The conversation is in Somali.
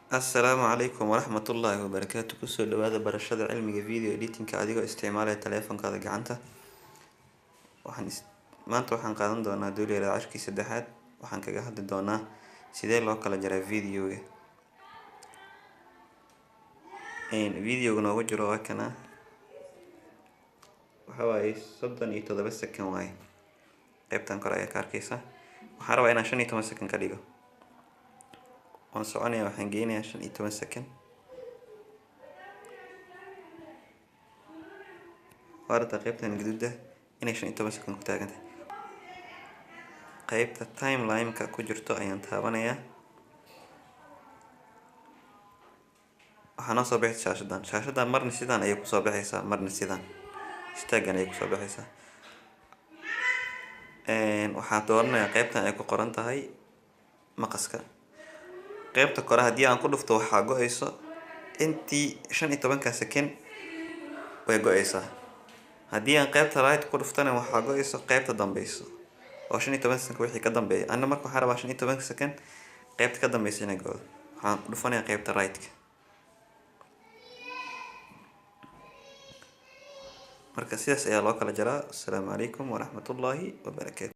Assalaamu calaykum waraxmatullaahi wabarakaatu. Kusoo dhawaada barashada cilmiga video editing-ka adigoo isticmaalaya taleefankaada gacanta. Waxaan maanta waxaan qaadan doonaa duuliyaha cashkii saddexaad. Waxaan kaga hadli doonaa sidee loo kala jaraa videoga. Videoga noogu jiro waa kana, waxa waaye 37 second waaye. Qaybtan kore ayaa ka arkeysa. Waxaan rabaa inaan 15 second ka dhigo. Waan soconaya, waxaan geynayaa 15 second. Waa aragtaa qaybtan gaduuda inay 15 second ku taagan tahay. Qaybta timeline-ka ku jirto ayaan taabanayaa. Waxaa noo soo bixi shaashadan. Shaashadan marna sidaan ayay kusoo baxaysaa, marna sidaan istaagan ayay kusoo baxaysaa. Waxaan dooranayaa qaybtan ay ku qoran tahay maqaska. Qaybta kore haddii aan ku dhufto, waxaa go-ayso intii 15-ka second, way go-aysaa. Haddii aan qaybta right ku dhuftana, waxaa go-ayso qaybta dambeyso oo 15 second wixii ka dambeeya. Anna marka waxaan rabaa 15 second qaybta ka dambeysa inay go-do. Waxaan ku dhufanayaa qaybta right-ka. Marka sidaas ayaa loo kala jaraa. Assalaamu calaykum waraxmatullaahi wabarakaatu.